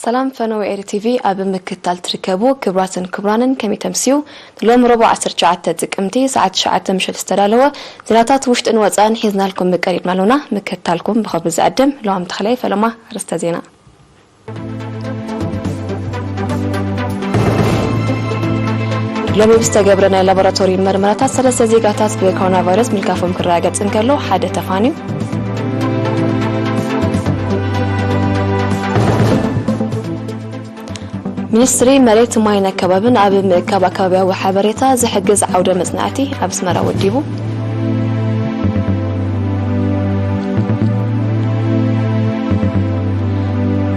ሰላም ፈነወ ኤሪ ቲቪ ኣብ ምክትታል ትርከቡ ክቡራትን ክቡራንን፣ ከመይ ተምስዩ? ሎም ረቡዕ ዓሰርተ ትሽዓተ ጥቅምቲ ሰዓት ትሽዓተ ምሸት ዝተዳለወ ዜናታት ውሽጥን ወፃእን ሒዝናልኩም ቀሪብና ኣሎና። ምክትታልኩም ብኸብሪ ዝዕድም ሎሃም ተኽላይ። ፈለማ ኣርእስተ ዜና። ሎሚ ብዝተገብረ ናይ ላቦራቶሪ መርመራታት ሰለስተ ዜጋታት ብኮሮና ቫይረስ ምልካፎም ክረጋገጽ እንከሎ፣ ሓደ ተፋንዩ። ሚኒስትሪ መሬት፣ ማይን ኣከባብን ኣብ ምእካብ ኣከባብያዊ ሓበሬታ ዝሕግዝ ዓውደ መጽናዕቲ ኣብ ኣስመራ ወዲቡ።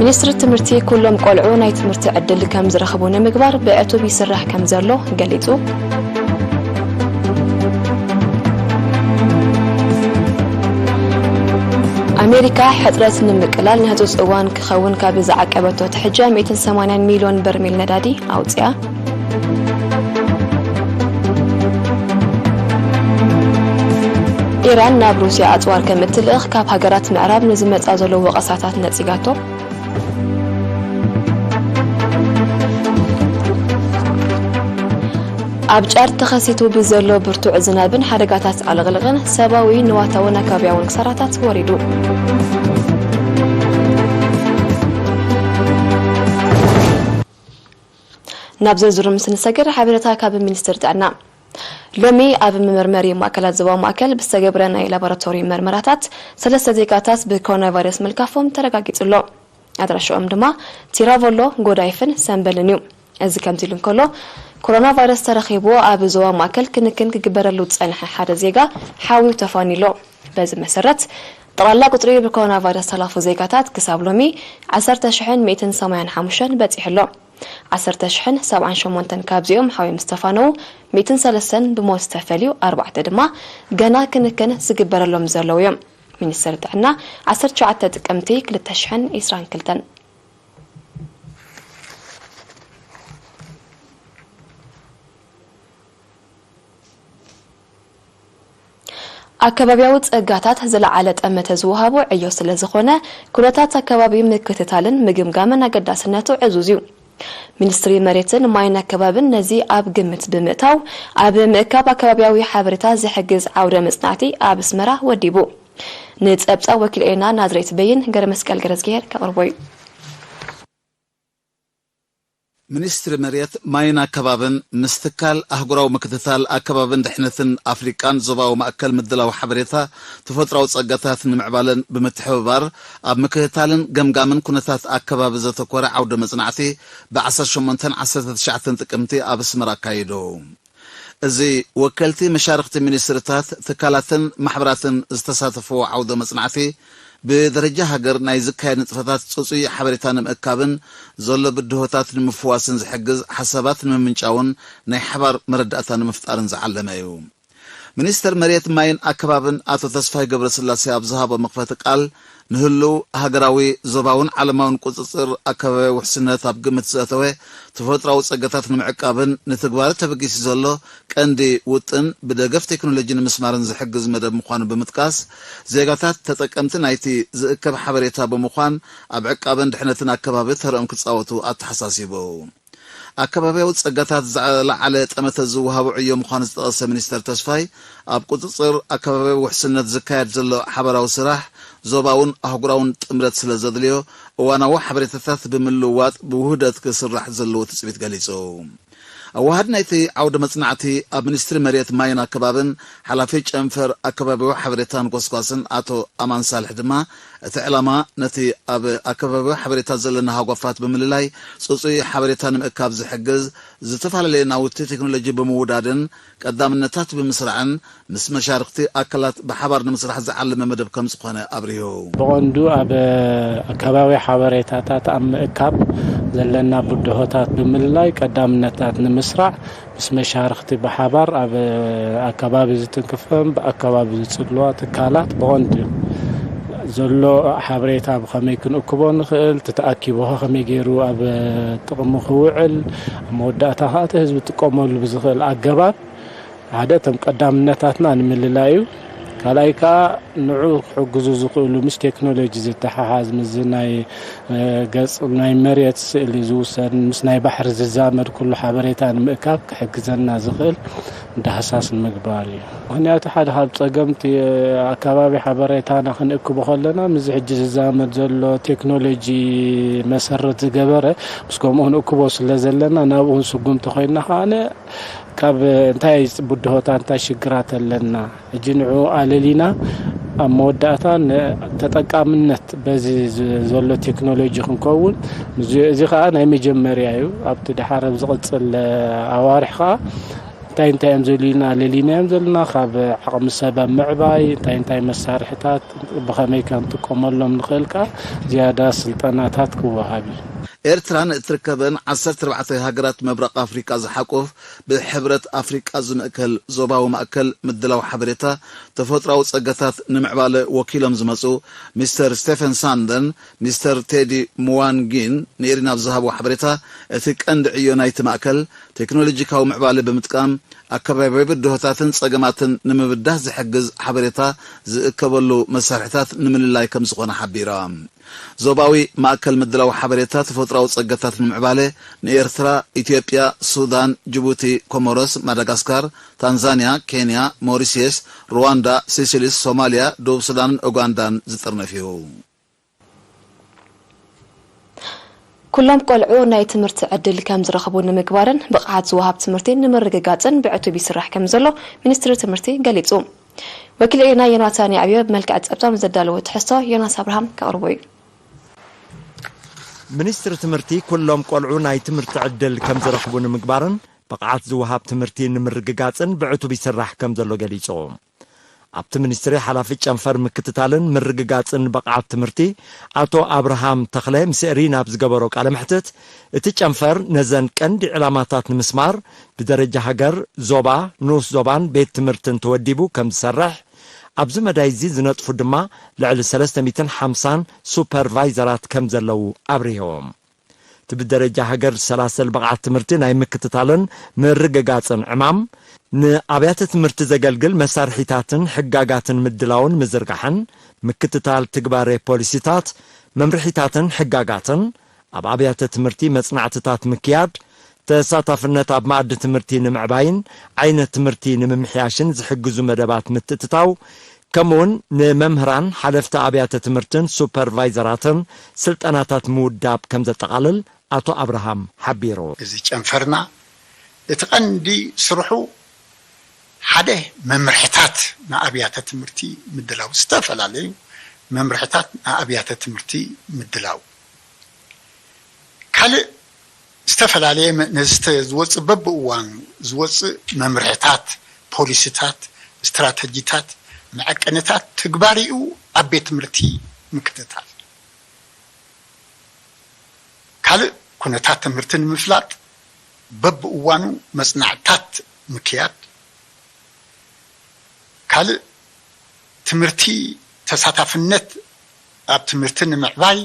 ሚኒስትሪ ትምህርቲ፣ ኩሎም ቆልዑ ናይ ትምህርቲ ዕድል ከም ዝረኽቡ ንምግባር ብዕቱብ ይስራሕ ከም ዘሎ ገሊጹ። ኣሜሪካ ሕጽረት ንምቅላል ንህጹጽ እዋን ክኸውን ካብ ዝዓቀበቶ ትሕጃ ሚእትን ሰማንያን ሚልዮን በርሜል ነዳዲ ኣውጽኣ። ኢራን ናብ ሩስያ ኣጽዋር ከም እትልእኽ ካብ ሃገራት ምዕራብ ንዝመጻ ዘሎ ወቐሳታት ነጺጋቶ። ኣብ ጫድ ተኸሲቱ ብዘሎ ብርቱዕ ዝናብን ሓደጋታት ዓለቕለቕን ሰብኣዊ፣ ንዋታውን ኣከባብያውን ክሳራታት ወሪዱ። ናብ ዝርዝሩ ምስ ንሰግር፣ ሓበሬታ ካብ ሚኒስትሪ ጥዕና። ሎሚ ኣብ መመርመሪ ማእከላት ዞባዊ ማእከል ብዝተገብረ ናይ ላቦራቶሪ መርመራታት ሰለስተ ዜጋታት ብኮሮና ቫይረስ ምልካፎም ተረጋጊጹ ኣሎ። ኣድራሽኦም ድማ ቲራቮሎ፣ ጎዳይፍን ሰምበልን እዩ። እዚ ከምዚ ኢሉ እንከሎ፣ ኮሮና ቫይረስ ተረኺቡ ኣብ ዞባ ማእከል ክንክን ክግበረሉ ዝጸንሐ ሓደ ዜጋ ሓዊኡ ተፋንዩ ኣሎ። በዚ መሰረት፣ ጠቕላላ ቁጽሪ ብኮሮና ቫይረስ ዝተላፉ ዜጋታት ክሳብ ሎሚ ዓሰርተ ሽሕን ሚእትን ሰማንያን ሓሙሽተን በጺሑ ኣሎ። ዓሰርተ ሽሕን ሰብዓን ሸሞንተን ካብዚኦም ሓዊ ምስ ተፋነዉ፣ ሚእትን ሰለስተን ብሞት ዝተፈልዩ፣ ኣርባዕተ ድማ ገና ክንክን ዝግበረሎም ዘለዉ እዮም። ሚኒስትሪ ጥዕና፣ ዓሰርተ ትሽዓተ ጥቅምቲ ክልተ ሽሕን ዕስራን ክልተን። ኣከባብያዊ ጸጋታት ዝለዓለ ጠመተ ዝወሃቦ ዕዮ ስለ ዝኾነ፣ ኩነታት ኣከባቢ ምክትታልን ምግምጋምን ኣገዳስነቱ ዕዙዝ እዩ። ሚኒስትሪ መሬትን ማይን ኣከባብን ነዚ ኣብ ግምት ብምእታው፣ ኣብ ምእካብ ኣከባብያዊ ሓበሬታ ዝሕግዝ ዓውደ መጽናዕቲ ኣብ ኣስመራ ወዲቡ። ንጸብጻብ ወኪል ኤና ናዝሬት በይን ገረመስቀል ገረዝግሄር ከቕርቦ እዩ። ሚኒስትሪ መሬት፣ ማይን ኣከባብን ምስ ትካል ኣህጉራዊ ምክትታል ኣከባብን ድሕነትን ኣፍሪቃን ዞባዊ ማእከል ምድላው ሓበሬታ ተፈጥሮኣዊ ጸጋታት ንምዕባለን ብምትሕብባር ኣብ ምክትታልን ገምጋምን ኩነታት ኣከባቢ ዘተኮረ ዓውደ መጽናዕቲ ብ ዓሰርተ ሸሞንተን ዓሰርተ ትሽዓተን ጥቅምቲ ኣብ ኣስመራ ኣካይዱ። እዚ ወከልቲ መሻርኽቲ ሚኒስትርታት፣ ትካላትን ማሕበራትን ዝተሳተፍዎ ዓውደ መጽናዕቲ፣ ብደረጃ ሃገር ናይ ዝካየድ ንጥፈታት ጽጹይ ሓበሬታ ንምእካብን ዘሎ ብድሆታት ንምፍዋስን ዝሕግዝ ሓሳባት ንምምንጫውን ናይ ሓባር መረዳእታ ንምፍጣርን ዝዓለመ እዩ። ሚኒስተር መሬት፣ ማይን ኣከባብን ኣቶ ተስፋይ ገብረስላሴ ኣብ ዝሃቦ መኽፈቲ ቃል፣ ንህሉው ሃገራዊ፣ ዞባውን ዓለማውን ቁጽጽር ኣከባብያዊ ውሕስነት ኣብ ግምት ዘእተወ ተፈጥሮኣዊ ጸጋታት ንምዕቃብን ንትግባረ ተበጊሱ ዘሎ ቀንዲ ውጥን ብደገፍ ቴክኖሎጂ ንምስማርን ዝሕግዝ መደብ ምዃኑ ብምጥቃስ፣ ዜጋታት ተጠቀምቲ ናይቲ ዝእከብ ሓበሬታ ብምዃን ኣብ ዕቃበን ድሕነትን ኣከባቢ ተረኦም ክጻወቱ ኣተሓሳሲቡ። ኣከባብያዊ ጸጋታት ዝለዓለ ጠመተ ዝወሃቦ ዕዮ ምዃኑ ዝጠቐሰ ሚኒስተር ተስፋይ፣ ኣብ ቁጽጽር ኣከባብያዊ ውሕስነት ዝካየድ ዘሎ ሓባራዊ ስራሕ ዞባውን ኣህጉራውን ጥምረት ስለ ዘድልዮ፣ እዋናዊ ሓበሬታታት ብምልውዋጥ ብውህደት ክስራሕ ዘለዎ ትጽቢት ገሊጹ። ኣዋሃዲ ናይቲ ዓውደ መጽናዕቲ ኣብ ሚኒስትሪ መሬት፣ ማይን ኣከባብን ሓላፊ ጨንፈር ኣከባብያዊ ሓበሬታን ጎስጓስን ኣቶ ኣማን ሳልሕ ድማ፣ እቲ ዕላማ ነቲ ኣብ ኣከባብያዊ ሓበሬታ ዘለና ሃጓፋት ብምልላይ ጽጹይ ሓበሬታ ንምእካብ ዝሕግዝ ዝተፈላለየ ናውቲ ቴክኖሎጂ ብምውዳድን ቀዳምነታት ብምስራዕን ምስ መሻርኽቲ ኣካላት ብሓባር ንምስራሕ ዝዓለመ መደብ ከም ዝኾነ ኣብሪሁ። ብቐንዱ ኣብ ኣከባቢ ሓበሬታታት ኣብ ምእካብ ዘለና ብድሆታት ብምልላይ ቀዳምነታት ንምስራዕ ምስ መሻርኽቲ ብሓባር ኣብ ኣከባቢ ዝትንክፈን ብኣከባቢ ዝጽልዋ ትካላት ብቐንዱ ዘሎ ሓበሬታ ብኸመይ ክንእክቦ ንኽእል፣ እቲ ተኣኪቡ ኸ ከመይ ገይሩ ኣብ ጥቕሚ ክውዕል፣ ኣብ መወዳእታ ኸዓ እቲ ህዝቢ ጥቀመሉ ብዝኽእል ኣገባብ፣ ሓደ እቶም ቀዳምነታትና ንምልላይ እዩ። ካልኣይ ከዓ ንዑ ክሕግዙ ዝኽእሉ ምስ ቴክኖሎጂ ዝተሓሓዝ፣ ምስዚ ናይ ገጽ ናይ መሬት ስእሊ ዝውሰድ፣ ምስ ናይ ባሕሪ ዝዛመድ ኩሉ ሓበሬታ ንምእካብ ክሕግዘና ዝኽእል ዳህሳስ ንምግባር እዩ። ምኽንያቱ ሓደ ካብ ጸገምቲ ኣካባቢ ሓበሬታና ክንእክቦ ከለና፣ ምስዚ ሕጂ ዝዛመድ ዘሎ ቴክኖሎጂ መሰረት ዝገበረ፣ ምስ ከምኡ ክንእክቦ ስለ ዘለና፣ ናብኡ ክንስጉም ተኾይንና ከኣ ካብ እንታይ ብድሆታት እንታይ ሽግራት ኣለና፣ ሕጂ ንዑ ኣለሊና ኣብ መወዳእታ ንተጠቃምነት በዚ ዝ-፣ ዘሎ ቴክኖሎጂ ክንከውን፣ እዚ፣ እዚ ከኣ ናይ መጀመርያ እዩ። ኣብቲ ደሓር ኣብ ዝቕጽል ኣዋርሕ ከኣ እንታይ እንታይ እዮም ዘድልዩና ኣለሊና እዮም ዘለና፣ ካብ ዓቕሚ ሰብ ኣብ ምዕባይ እንታይ እንታይ መሳርሕታት ብኸመይ ከም ንጥቀመሎም ንኽእል ከኣ ዝያዳ ስልጠናታት ክወሃብ እዩ። ኤርትራ ንእትርከበን ዓሰርተ ኣርባዕተ ሃገራት ምብራቕ ኣፍሪቃ ዝሓቁፍ ብሕብረት ኣፍሪቃ ዝምእከል ዞባዊ ማእከል ምድላው ሓበሬታ ተፈጥሮኣዊ ጸጋታት ንምዕባለ ወኪሎም ዝመጹ ሚስተር ስቴፈን ሳንደን ሚስተር ቴዲ ሙዋንጊን ንኤሪና ኣብ ዝሃብዎ ሓበሬታ፣ እቲ ቀንዲ ዕዮ ናይቲ ማእከል ቴክኖሎጂካዊ ምዕባለ ብምጥቃም ኣከባብያዊ ብድሆታትን ጸገማትን ንምብዳህ ዝሕግዝ ሓበሬታ ዝእከበሉ መሳርሕታት ንምልላይ ከም ዝኾነ ሓቢሮም። ዞባዊ ማእከል ምድላው ሓበሬታ ተፈጥሮኣዊ ጸጋታት ንምዕባለ ንኤርትራ፣ ኢትዮጵያ፣ ሱዳን፣ ጅቡቲ፣ ኮሞሮስ፣ ማዳጋስካር፣ ታንዛንያ፣ ኬንያ፣ ሞሪስየስ፣ ሩዋንዳ፣ ሲሲሊስ፣ ሶማልያ፣ ደቡብ ሱዳንን ኡጋንዳን ዝጥርንፍ እዩ። ኩሎም ቆልዑ ናይ ትምህርቲ ዕድል ከም ዝረኽቡ ንምግባርን ብቕዓት ዝወሃብ ትምህርቲ ንምርግጋፅን ብዕቱብ ይስራሕ ከም ዘሎ ሚኒስትሪ ትምህርቲ ገሊፁ። ወኪል ኤሪና ዮናታን ያዕብዮ ብመልክዕ ፀብፃብ ንዘዳለዎ ትሕዝቶ ዮናስ ኣብርሃም ከቕርቦ እዩ። ሚኒስትሪ ትምህርቲ ኩሎም ቆልዑ ናይ ትምህርቲ ዕድል ከም ዝረኽቡ ንምግባርን ብቕዓት ዝወሃብ ትምህርቲ ንምርግጋፅን ብዕቱብ ይስራሕ ከም ዘሎ ገሊፁ። ኣብቲ ሚኒስትሪ ሓላፊ ጨንፈር ምክትታልን ምርግጋፅን ብቕዓት ትምህርቲ ኣቶ ኣብርሃም ተኽለ ምስ ኤሪና ኣብ ዝገበሮ ቃለ መሕትት፣ እቲ ጨንፈር ነዘን ቀንዲ ዕላማታት ንምስማር ብደረጃ ሃገር፣ ዞባ፣ ንኡስ ዞባን ቤት ትምህርትን ተወዲቡ ከም ዝሰርሕ፣ ኣብዚ መዳይ እዚ ዝነጥፉ ድማ ልዕሊ ሰለስተ ሚእትን ሓምሳን ሱፐርቫይዘራት ከም ዘለዉ ኣብሪሆም። እቲ ብደረጃ ሃገር ዝሰላሰል ብቕዓት ትምህርቲ ናይ ምክትታልን ምርግጋፅን ዕማም፣ ንኣብያተ ትምህርቲ ዘገልግል መሳርሒታትን ሕጋጋትን ምድላውን ምዝርጋሕን፣ ምክትታል ትግባረ ፖሊሲታት፣ መምርሒታትን ሕጋጋትን፣ ኣብ ኣብያተ ትምህርቲ መጽናዕትታት ምክያድ፣ ተሳታፍነት ኣብ መኣዲ ትምህርቲ ንምዕባይን ዓይነት ትምህርቲ ንምምሕያሽን ዝሕግዙ መደባት ምትእትታው፣ ከምኡውን ንመምህራን፣ ሓለፍቲ ኣብያተ ትምህርትን ሱፐርቫይዘራትን ስልጠናታት ምውዳብ ከም ዘጠቓልል ኣቶ ኣብርሃም ሓቢሩ። እዚ ጨንፈርና እቲ ቀንዲ ስርሑ ሓደ መምርሕታት ንኣብያተ ትምህርቲ ምድላው፣ ዝተፈላለዩ መምርሕታት ንኣብያተ ትምህርቲ ምድላው። ካልእ ዝተፈላለየ መ- ነዚ ዝተ- ዝወፅእ በብእዋኑ ዝወፅእ መምርሕታት፣ ፖሊሲታት፣ ስትራተጂታት፣ መዐቀንታት ትግባሪኡ ኣብ ቤት ትምህርቲ ምክትታል። ካልእ ኩነታት ትምህርቲ ንምፍላጥ በብእዋኑ መፅናዕታት ምክያድ። ካልእ ትምህርቲ ተሳታፍነት ኣብ ትምህርቲ ንምዕባይ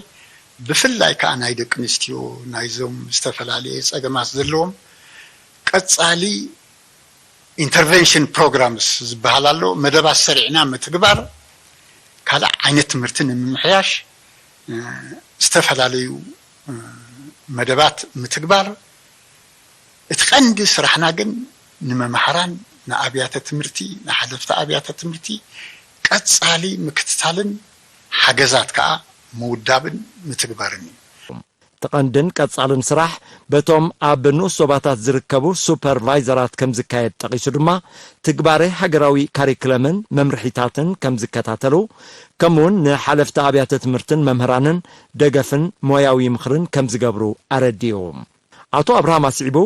ብፍላይ ከዓ ናይ ደቂ ኣንስትዮ ናይዞም ዝተፈላለየ ፀገማት ዘለዎም ቀፃሊ intervention programs ዝበሃል ኣሎ። መደባት ሰሪዕና ምትግባር ካልእ ዓይነት ትምህርቲ ንምምሕያሽ ዝተፈላለዩ መደባት ምትግባር። እቲ ቀንዲ ስራሕና ግን ንመማህራን፣ ንኣብያተ ትምህርቲ፣ ንሓለፍቲ ኣብያተ ትምህርቲ ቀፃሊ ምክትታልን ሓገዛት ከዓ ምውዳብን ምትግባርን እዩ። እቲ ቀንድን ቀፃልን ስራሕ በቶም ኣብ ንኡስ ዞባታት ዝርከቡ ሱፐርቫይዘራት ከም ዝካየድ ጠቒሱ ድማ ትግባረ ሃገራዊ ካሪክለምን መምርሒታትን ከም ዝከታተሉ ከምኡውን ንሓለፍቲ ኣብያተ ትምህርትን መምህራንን ደገፍን ሞያዊ ምኽርን ከም ዝገብሩ ኣረዲኡ። ኣቶ ኣብርሃም ኣስዒቡ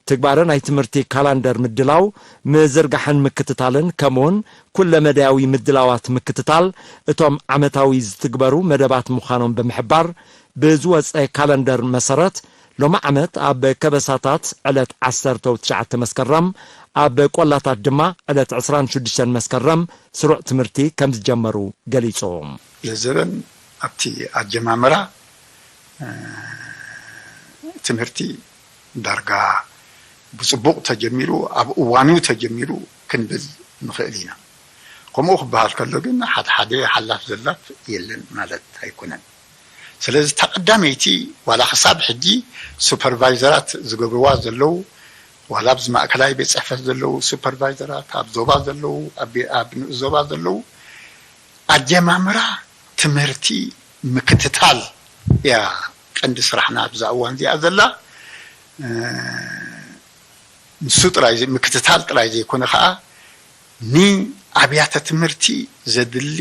ትግባረ ናይ ትምህርቲ ካላንደር ምድላው፣ ምዝርጋሕን ምክትታልን ከምኡውን ኩለመዳያዊ ምድላዋት ምክትታል እቶም ዓመታዊ ዝትግበሩ መደባት ምዃኖም ብምሕባር ብዝወፀ ካለንደር መሰረት ሎሚ ዓመት ኣብ ከበሳታት ዕለት ዓሰርተ ወትሽዓተ መስከረም፣ ኣብ ቆላታት ድማ ዕለት ዕስራን ሽዱሽተን መስከረም ስሩዕ ትምህርቲ ከም ዝጀመሩ ገሊጾም። ለዘበን ኣብቲ ኣጀማምራ፣ እ፣ ትምህርቲ ዳርጋ ብጽቡቕ ተጀሚሩ፣ ኣብ እዋኑ ተጀሚሩ ክንብል ንኽእል ኢና። ከምኡ ክበሃል ከሎ ግን፣ ሓደ ሓደ ሓላፍ ዘላፍ የለን ማለት ኣይኮነን። ስለዚ፣ እታ ቀዳመይቲ፣ ዋላ ክሳብ ሕጂ ሱፐርቫይዘራት ዝገብርዋ ዘለዉ፣ ዋላ ኣብዚ ማእከላይ ቤት ጽሕፈት ዘለዉ ሱፐርቫይዘራት፣ ኣብ ዞባ ዘለዉ፣ ኣብ ቤ-፣ ኣብ ንኡስ ዞባ ዘለዉ፣ ኣጀማምራ ትምህርቲ ምክትታል እያ ቀንዲ ስራሕና ኣብዛ እዋን እዚኣ ዘላ። እ፣ ንሱ ጥራይ ዘይ-፣ ምክትታል ጥራይ ዘይኮነ ከኣ፣ ንኣብያተ ትምህርቲ ዘድሊ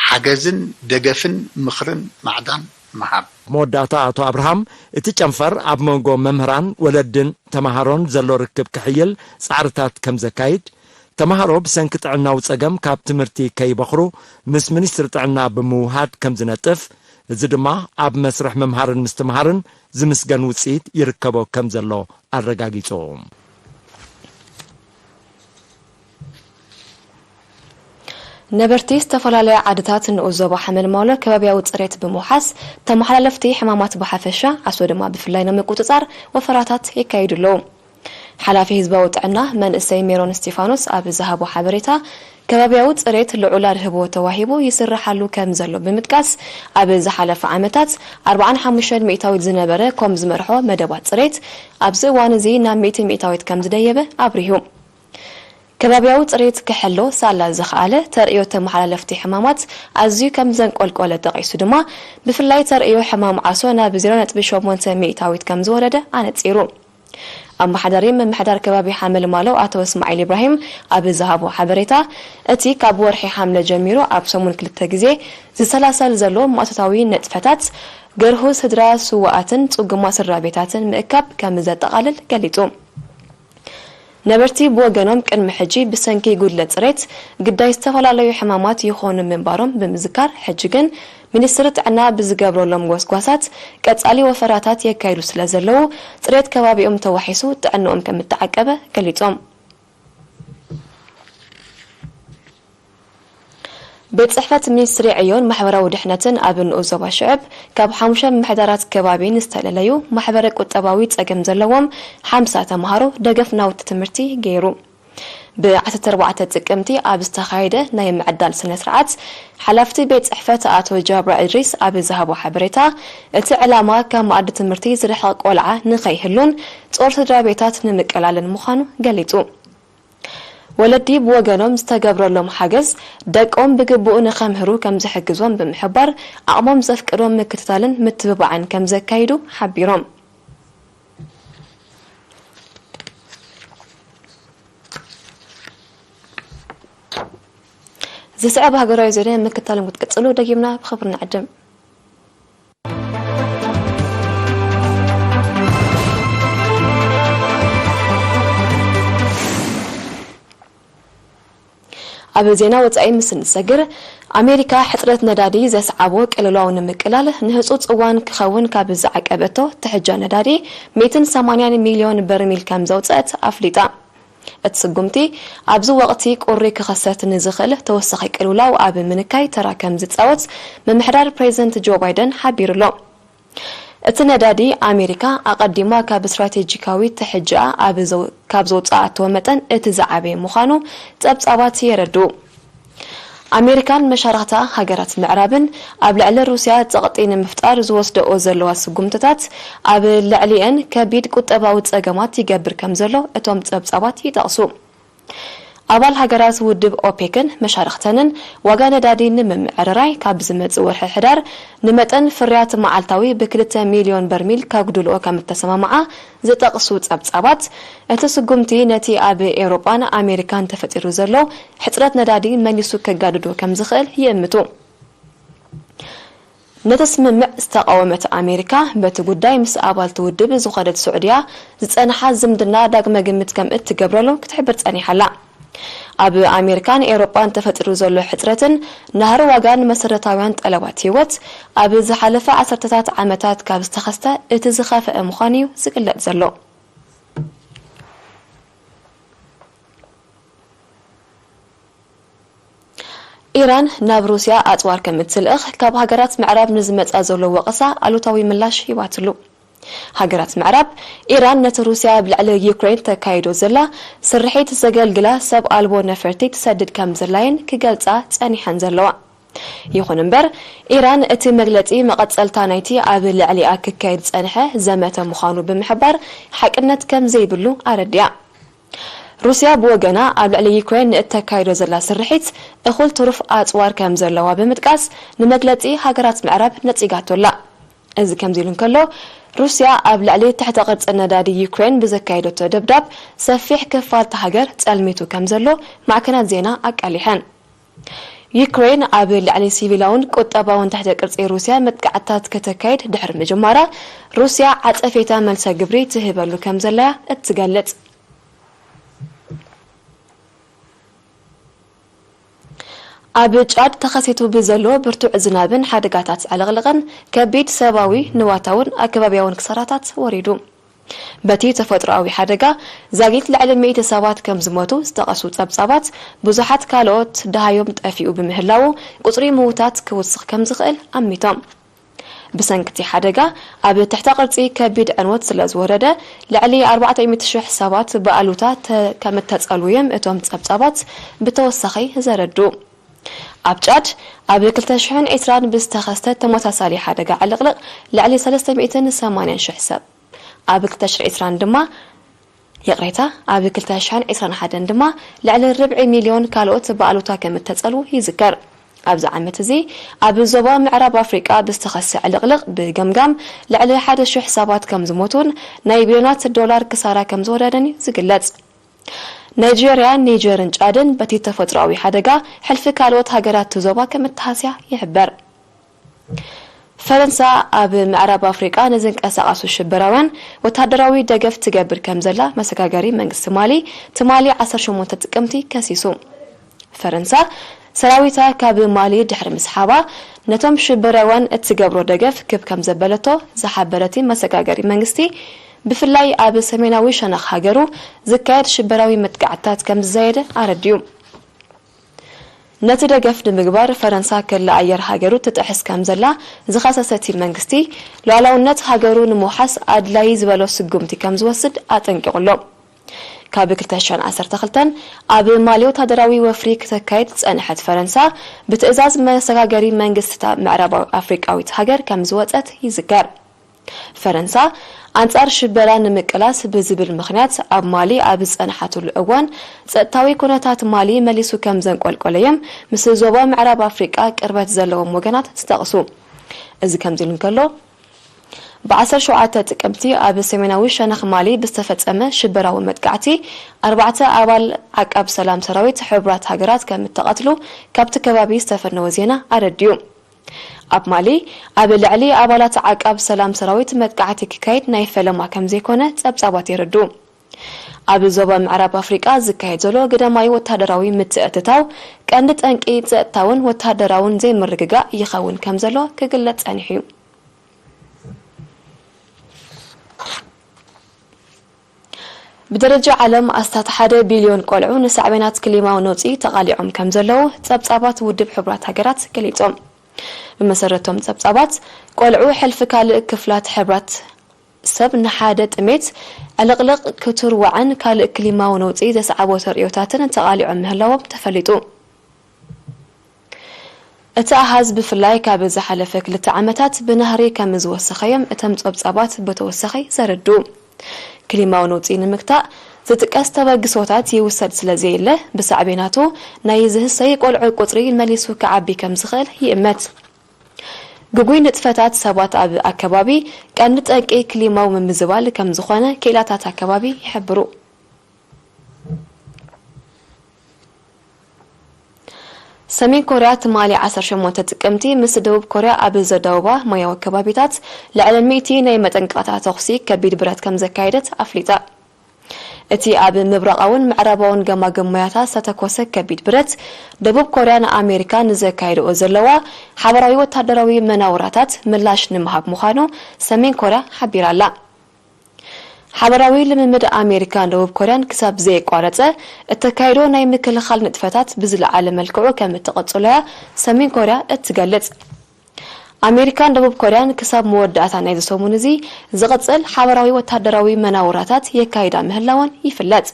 ሓገዝን ደገፍን ምኽርን ማዕዳን ምሃብ። መወዳእታ ኣቶ ኣብርሃም፣ እቲ ጨንፈር ኣብ መንጎ መምህራን፣ ወለድን ተመሃሮን ዘሎ ርክብ ክሕይል ጻዕርታት ከም ዘካይድ፣ ተመሃሮ ብሰንኪ ጥዕናዊ ጸገም ካብ ትምህርቲ ከይበኽሩ ምስ ሚኒስትሪ ጥዕና ብምውሃድ ከም ዝነጥፍ፣ እዚ ድማ ኣብ መስርሕ ምምሃርን ምስትምሃርን ዝምስገን ውጽኢት ይርከቦ ከም ዘሎ ኣረጋጊጹ። ነበርቲ ዝተፈላለያ ዓድታት ንኡስ ዞባ ሓመልማሎ ከባቢያዊ ጽሬት ብምውሓስ፣ ተመሓላለፍቲ ሕማማት ብሓፈሻ፣ ዓሶ ድማ ብፍላይ ንምቁጽጻር ወፈራታት የካይዱ ኣለዉ። ሓላፊ ህዝባዊ ጥዕና መንእሰይ ሜሮን እስቲፋኖስ ኣብ ዝሃቦ ሓበሬታ፣ ከባቢያዊ ጽሬት ልዑል ኣድህቦ ተዋሂቡ ይስራሓሉ ከም ዘሎ ብምጥቃስ፣ ኣብ ዝሓለፈ ዓመታት ኣርብዓን ሓሙሽተን ሚእታዊት ዝነበረ ኮም ዝመርሖ መደባት ጽሬት፣ ኣብዚ እዋን እዚ ናብ ሚእቲ ሚእታዊት ከም ዝደየበ ኣብሪሁ። ከባቢያዊ ጽሬት ክሕሎ ሳላ ዝኸኣለ ተርእዮ ተመሓላለፍቲ ሕማማት ኣዝዩ ከም ዘንቆልቆለ ጠቒሱ ድማ፣ ብፍላይ ተርእዮ ሕማም ዓሶ ናብ ዜሮ ነጥቢ ሸሞንተ ሚእታዊት ከም ዝወረደ ኣነጺሩ። ኣመሓዳሪ ምምሕዳር ከባቢ ሓመልማሎ ኣቶ እስማዒል ኢብራሂም ኣብ ዝሃቦ ሓበሬታ፣ እቲ ካብ ወርሒ ሓምለ ጀሚሩ ኣብ ሰሙን ክልተ ግዜ ዝሰላሰል ዘሎ ማእቶታዊ ንጥፈታት፣ ገርሁ ስድራ ስዉኣትን ጽጉማት ስድራ ቤታትን ምእካብ ከም ዘጠቓልል ገሊጹ። ነበርቲ ብወገኖም ቅድሚ ሕጂ ብሰንኪ ጉድለት ጽሬት ግዳይ ዝተፈላለዩ ሕማማት ይኾኑ ምንባሮም ብምዝካር፣ ሕጂ ግን ሚኒስትሪ ጥዕና ብዝገብረሎም ጎስጓሳት ቀጻሊ ወፈራታት የካይዱ ስለ ዘለዉ፣ ጽሬት ከባቢኦም ተዋሒሱ ጥዕንኦም ከም እተዓቀበ ገሊጾም። ቤት ጽሕፈት ሚኒስትሪ ዕዮን ማሕበራዊ ድሕነትን ኣብ ንኡስ ዞባ ሽዕብ ካብ ሓሙሽተ ምምሕዳራት ከባቢ ንዝተለለዩ ማሕበረ ቁጠባዊ ጸገም ዘለዎም ሓምሳ ተምሃሮ ደገፍ ናውቲ ትምህርቲ ገይሩ። ብ ዓሰርተ ኣርባዕተ ጥቅምቲ ኣብ ዝተኻየደ ናይ ምዕዳል ስነ ስርዓት፣ ሓላፍቲ ቤት ጽሕፈት ኣቶ ጃብራ እድሪስ ኣብ ዝሃቦ ሓበሬታ፣ እቲ ዕላማ ካብ መኣዲ ትምህርቲ ዝርሕቕ ቆልዓ ንኸይህሉን ጾር ስድራ ቤታት ንምቅላልን ምዃኑ ገሊጹ። ወለዲ ብወገኖም ዝተገብረሎም ሓገዝ ደቆም ብግቡእ ንኸምህሩ ከም ዝሕግዞም ብምሕባር፣ ዓቕሞም ዘፍቅዶ ምክትታልን ምትብባዕን ከም ዘካይዱ ሓቢሮም። ዝስዕብ ሃገራዊ ዜና ምክትታልን ክትቅጽሉ ደጊምና ብኽብሪ ንዕድም። ኣብ ዜና ወጻኢ ምስ እንሰግር፣ ኣሜሪካ ሕጽረት ነዳዲ ዘስዓቦ ቅልውላው ንምቅላል ንህጹጽ እዋን ክኸውን ካብ ዝዓቀበቶ ትሕጃ ነዳዲ ሚእትን ሰማንያን ሚልዮን በርሚል ከም ዘውጸአት ኣፍሊጣ። እቲ ስጉምቲ ኣብዚ ወቕቲ ቁሪ ክኸሰት ንዝኽእል ተወሳኺ ቅልውላው ኣብ ምንካይ ተራ ከም ዝጻወት ምምሕዳር ፕሬዚደንት ጆ ባይደን ሓቢሩ ኣሎ። እቲ ነዳዲ ኣሜሪካ ኣቐዲማ ካብ ስትራቴጂካዊ ትሕጅኣ ኣብ ዘው-፣ ካብ ዘውጽኣቶ መጠን እቲ ዝዓበየ ምዃኑ ጸብጻባት የረድኡ። ኣሜሪካን መሻርኽታ ሃገራት ምዕራብን ኣብ ልዕሊ ሩስያ ጸቕጢ ንምፍጣር ዝወስደኦ ዘለዋ ስጉምትታት ኣብ ልዕሊአን ከቢድ ቁጠባዊ ጸገማት ይገብር ከም ዘሎ እቶም ጸብጻባት ይጠቕሱ። ኣባል ሃገራት ውድብ ኦፔክን መሻርኽተንን ዋጋ ነዳዲ ንምምዕርራይ ካብ ዝመጽእ ወርሒ ሕዳር ንመጠን ፍርያት መዓልታዊ ብክልተ ሚልዮን በርሚል ከጉድልኦ ከም እተሰማምዓ ዝጠቕሱ ጸብጻባት፣ እቲ ስጉምቲ ነቲ ኣብ ኤውሮጳን ኣሜሪካን ተፈጢሩ ዘሎ ሕጽረት ነዳዲ መሊሱ ከጋድዶ ከም ዝኽእል ይእምቱ። ነቲ ስምምዕ ዝተቓወመት ኣሜሪካ፣ በቲ ጉዳይ ምስ ኣባልቲ ውድብ ዝኾነት ስዑድያ ዝጸንሓ ዝምድና ዳግመ ግምት ከም እትገብረሉ ክትሕብር ጸኒሓ ኣላ። ኣብ ኣሜሪካን ኤውሮጳን ተፈጢሩ ዘሎ ሕጽረትን ናህሪ ዋጋን መሰረታውያን ጠለባት ህይወት ኣብ ዝሓለፈ ዓሰርተታት ዓመታት ካብ ዝተኸስተ እቲ ዝኸፍአ ምዃኑ እዩ ዝግለጽ ዘሎ። ኢራን ናብ ሩስያ ኣጽዋር ከም እትልእኽ ካብ ሃገራት ምዕራብ ንዝመጻ ዘሎ ወቐሳ ኣሉታዊ ምላሽ ሂባትሉ። ሃገራት ምዕራብ፣ ኢራን ነቲ ሩስያ ኣብ ልዕሊ ዩክሬን ተካይዶ ዘላ ስርሒት ዘገልግላ ሰብ ኣልቦ ነፈርቲ ትሰድድ ከም ዘላየን ክገልጻ ጸኒሐን ዘለዋ። ይኹን እምበር፣ ኢራን እቲ መግለጺ መቐጸልታ ናይቲ ኣብ ልዕሊኣ ክካየድ ዝጸንሐ ዘመተ ምዃኑ ብምሕባር ሓቅነት ከም ዘይብሉ ኣረዲኣ። ሩስያ ብወገና ኣብ ልዕሊ ዩክሬን ንእተካይዶ ዘላ ስርሒት እኹል ትሩፍ ኣጽዋር ከም ዘለዋ ብምጥቃስ ንመግለጺ ሃገራት ምዕራብ ነጺጋቶ ኣላ። እዚ ከምዚ ኢሉ እንከሎ፣ ሩስያ ኣብ ልዕሊ ትሕተ ቅርጺ ነዳዲ ዩክሬን ብዘካየደቶ ደብዳብ ሰፊሕ ክፋል እታ ሃገር ጸልሚቱ ከም ዘሎ ማዕከናት ዜና ኣቃሊሐን። ዩክሬን ኣብ ልዕሊ ሲቪላውን ቁጠባውን ትሕተ ቅርጺ ሩስያ መጥቃዕትታት ከተካይድ ድሕሪ ምጅማራ፣ ሩስያ ዓጸፌታ መልሰ ግብሪ ትህበሉ ከም ዘላያ እትገልጽ። ኣብ ጫድ ተኸሲቱ ብዘሎ ብርቱዕ ዝናብን ሓደጋታት ዕልቕልቕን ከቢድ ሰብኣዊ፣ ንዋታውን ኣከባብያውን ክሳራታት ወሪዱ። በቲ ተፈጥሮኣዊ ሓደጋ ዛጊት ልዕሊ ሚእቲ ሰባት ከም ዝሞቱ ዝጠቐሱ ጸብጻባት፣ ብዙሓት ካልኦት ደሃዮም ጠፊኡ ብምህላዉ፣ ቁጽሪ ምዉታት ክውስኽ ከም ዝኽእል ኣሚቶም። ብሰንኪ እቲ ሓደጋ፣ ኣብ ትሕተ ቅርጺ ከቢድ ዕንወት ስለ ዝወረደ፣ ልዕሊ ኣርባዕተ ሚእቲ ሽሕ ሰባት ብኣሉታ ተ-፣ ከም እተጸልዉ እዮም እቶም ጸብጻባት ብተወሳኺ ዘረድኡ። ኣብ ጫድ፣ ኣብ ክልተ ሽሕን ዕስራን ብዝተኸስተ ተመሳሳሊ ሓደጋ ዕልቕልቕ፣ ልዕሊ ሰለስተ ሚእትን ሰማንያን ሽሕ ሰብ፣ ኣብ ክልተ ሽሕን ዕስራን ድማ፣ ይቕሬታ፣ ኣብ ክልተ ሽሕን ዕስራን ሓደን ድማ ልዕሊ ርብዒ ሚልዮን ካልኦት ብኣሉታ ከም እተጸልዉ ይዝከር። ኣብዚ ዓመት እዚ፣ ኣብ ዞባ ምዕራብ ኣፍሪቃ ብዝተኸስተ ዕልቕልቕ ብገምጋም ልዕሊ ሓደ ሽሕ ሰባት ከም ዝሞቱን ናይ ቢልዮናት ዶላር ክሳራ ከም ዝወረደን እዩ ዝግለጽ። ናይጄርያ፣ ኒጀርን ጫድን በቲ ተፈጥሮኣዊ ሓደጋ ሕልፊ ካልኦት ሃገራት እቲ ዞባ ከም እተሃስያ ይሕበር። ፈረንሳ ኣብ ምዕራብ ኣፍሪቃ ንዝንቀሳቐሱ ሽበራውያን ወተሃደራዊ ደገፍ ትገብር ከም ዘላ መሰጋገሪ መንግስቲ ማሊ ትማሊ ዓሰርተ ሸሞንተ ጥቅምቲ ከሲሱ። ፈረንሳ ሰራዊታ ካብ ማሊ ድሕሪ ምስሓባ፣ ነቶም ሽበራውያን እትገብሮ ደገፍ ክብ ከም ዘበለቶ ዝሓበረ እቲ መሰጋገሪ መንግስቲ፣ ብፍላይ ኣብ ሰሜናዊ ሸነኽ ሃገሩ ዝካየድ ሽበራዊ መጥቃዕትታት ከም ዝዘየደ ኣረዲኡ። ነቲ ደገፍ ንምግባር ፈረንሳ ክሊ ኣየር ሃገሩ ትጥሕስ ከም ዘላ ዝኸሰሰ እቲ መንግስቲ፣ ሉዓላውነት ሃገሩ ንምውሓስ ኣድላዪ ዝበሎ ስጉምቲ ከም ዝወስድ ኣጠንቂቑ ኣሎ። ካብ ክልተ ሽሕን ዓሰርተ ክልተን ኣብ ማሊ ወታደራዊ ወፍሪ ክተካይድ ዝጸንሐት ፈረንሳ፣ ብትእዛዝ መሰጋገሪ መንግስቲ እታ ምዕራብ ኣፍሪቃዊት ሃገር ከም ዝወጸት ይዝከር። ፈረንሳ፣ ኣንጻር ሽበራ ንምቅላስ ብዝብል ምኽንያት ኣብ ማሊ ኣብ ዝጸንሓትሉ እዋን፣ ጸጥታዊ ኩነታት ማሊ መሊሱ ከም ዘንቆልቆለዮም ምስ ዞባ ምዕራብ ኣፍሪቃ ቅርበት ዘለዎም ወገናት ዝጠቕሱ። እዚ ከምዚ ኢሉ እንከሎ፣ ብ ዓሰርተ ሸውዓተ ጥቅምቲ ኣብ ሰሜናዊ ሸነኽ ማሊ ብዝተፈጸመ ሽበራዊ መጥቃዕቲ፣ ኣርባዕተ ኣባል ዓቃብ ሰላም ሰራዊት ሕቡራት ሃገራት ከም እተቐትሉ ካብቲ ከባቢ ዝተፈነወ ዜና ኣረዲኡ። ኣብ ማሊ፣ ኣብ ልዕሊ ኣባላት ዓቃብ ሰላም ሰራዊት መጥቃዕቲ ክካየድ ናይ ፈለማ ከም ዘይኮነ ጸብጻባት የረድኡ። ኣብ ዞባ ምዕራብ ኣፍሪቃ ዝካየድ ዘሎ ግዳማዊ ወተሃደራዊ ምትእትታው ቀንዲ ጠንቂ ጸጥታውን ወተሃደራውን ዘይምርግጋእ ይኸውን ከም ዘሎ ክግለጽ ጸኒሑ እዩ። ብደረጃ ዓለም ኣስታት ሓደ ቢልዮን ቆልዑ ንሳዕቤናት ክሊማዊ ነውጺ ተቓሊዖም ከም ዘለዉ ጸብጻባት ውድብ ሕቡራት ሃገራት ገሊጾም። ብመሰረቶም ጸብጻባት፣ ቆልዑ ሕልፊ ካልእ ክፍላት ሕብራት ሰብ ንሓደ ጥሜት፣ ዕልቕልቕ፣ ክቱር ዋዕን ካልእ ክሊማዊ ነውጺ ዘስዓቦ ተርእዮታትን ተቓሊዖም ምህላዎም ተፈሊጡ። እቲ ኣሃዝ ብፍላይ ካብ ዝሓለፈ ክልተ ዓመታት ብናህሪ ከም ዝወሰኸዮም እቶም ጸብጻባት ብተወሳኺ ዘረድኡ። ክሊማዊ ነውጺ ንምግታእ ዝጥቀስ ተበግሶታት ይውሰድ ስለ ዘየለ፣ ብሳዕቤናቱ ናይ ዝህሰዩ ቆልዑ ቁጽሪ መሊሱ ክዓቢ ከም ዝኽእል ይእመት። ግጉይ ንጥፈታት ሰባት ኣብ ኣከባቢ ቀንዲ ጠንቂ ክሊማዊ ምምዝባል ከም ዝኾነ ክኢላታት ኣከባቢ ይሕብሩ። ሰሜን ኮርያ ትማሊ ዓሰርተ ሸሞንተ ጥቅምቲ ምስ ደቡብ ኮርያ ኣብ ዘዳውባ ማያዊ ከባቢታት ልዕሊ ሚእቲ ናይ መጠንቀቕታ ተኹሲ ከቢድ ብረት ከም ዘካየደት ኣፍሊጣ። እቲ ኣብ ምብራቓውን ምዕራባውን ገማግም ማያታት ዝተተኮሰ ከቢድ ብረት፣ ደቡብ ኮርያ ንኣሜሪካ ንዘካየድኦ ዘለዋ ሓበራዊ ወታደራዊ መናውራታት ምላሽ ንምሃብ ምዃኑ ሰሜን ኮርያ ሓቢራ ኣላ። ሓበራዊ ልምምድ ኣሜሪካን ደቡብ ኮርያን ክሳብ ዘየቋረጸ እተካይዶ ናይ ምክልኻል ንጥፈታት ብዝለዓለ መልክዑ ከም እትቕጽሎ እያ ሰሜን ኮርያ እትገልጽ። ኣሜሪካን ደቡብ ኮርያን ክሳብ መወዳእታ ናይዚ ሰሙን እዚ ዝቕጽል ሓበራዊ ወታደራዊ መናውራታት የካይዳ ምህላወን ይፍለጥ።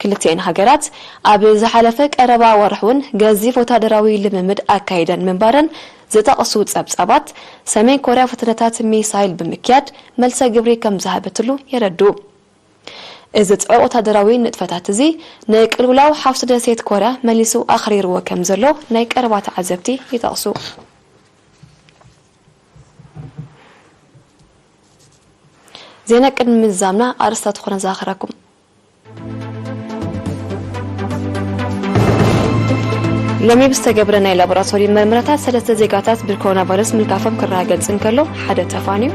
ክልቲኤን ሃገራት ኣብ ዝሓለፈ ቀረባ ወርሕ እውን ገዚፍ ወታደራዊ ልምምድ ኣካይደን ምንባረን ዝጠቕሱ ጸብጻባት፣ ሰሜን ኮርያ ፈተነታት ሚሳይል ብምክያድ መልሰ ግብሪ ከም ዝሃበትሉ የረድኡ። እዚ ጽዑቕ ወታደራዊ ንጥፈታት እዚ ንቅልውላው ሓውሲ ደሴት ኮርያ መሊሱ ኣኽሪርዎ ከም ዘሎ ናይ ቀረባ ተዓዘብቲ ይጠቕሱ። ዜና ቅድሚ ምዝዛምና ኣርእስታት ኮነ ዝዛኸረኩም። ሎሚ ብዝተገብረ ናይ ላቦራቶሪ መርመራታት ሰለስተ ዜጋታት ብኮሮና ቫይረስ ምልካፎም ክረጋገጽ እንከሎ፣ ሓደ ተፋንዩ።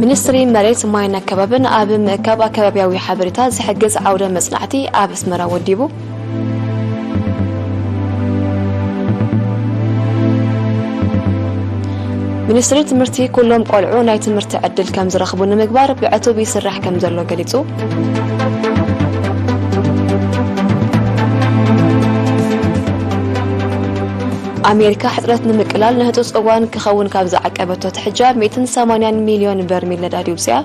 ሚኒስትሪ መሬት፣ ማይን ኣከባብን ኣብ ምእካብ ኣከባብያዊ ሓበሬታ ዝሕግዝ ዓውደ መጽናዕቲ ኣብ ኣስመራ ወዲቡ። ሚኒስትሪ ትምህርቲ ኩሎም ቆልዑ ናይ ትምህርቲ ዕድል ከም ዝረኽቡ ንምግባር ብዕቱብ ይስራሕ ከም ዘሎ ገሊጹ። ኣሜሪካ ሕጽረት ንምቅላል ንህጹጽ እዋን ክኸውን ካብ ዝዓቀበቶ ትሕጃ ሚእትን ሰማንያን ሚልዮን በርሚል ነዳዲ ውጽኣ።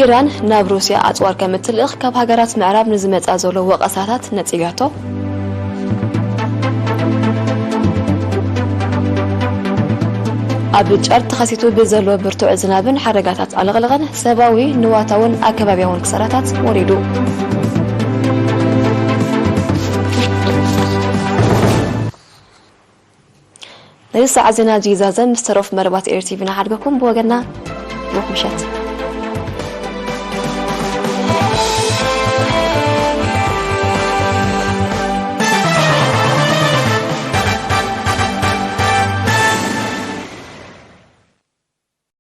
ኢራን ናብ ሩስያ ኣጽዋር ከም እትልእኽ ካብ ሃገራት ምዕራብ ንዝመጻ ዘሎ ወቐሳታት ነጺጋቶ። ኣብ ጫድ ተኸሲቱ ብዘሎ ብርቱዕ ዝናብን ሓደጋታት ዓለቕለቕን ሰብኣዊ ንዋታውን ኣከባብያውን ክሳራታት ወሪዱ። ነዚ ሰዓት ዜና እዚ ይዛዘም። ምስ ተረፉ መደባት ኤር ቲቪ እናሓድገኩም ብወገንና ሩሕ ምሸት።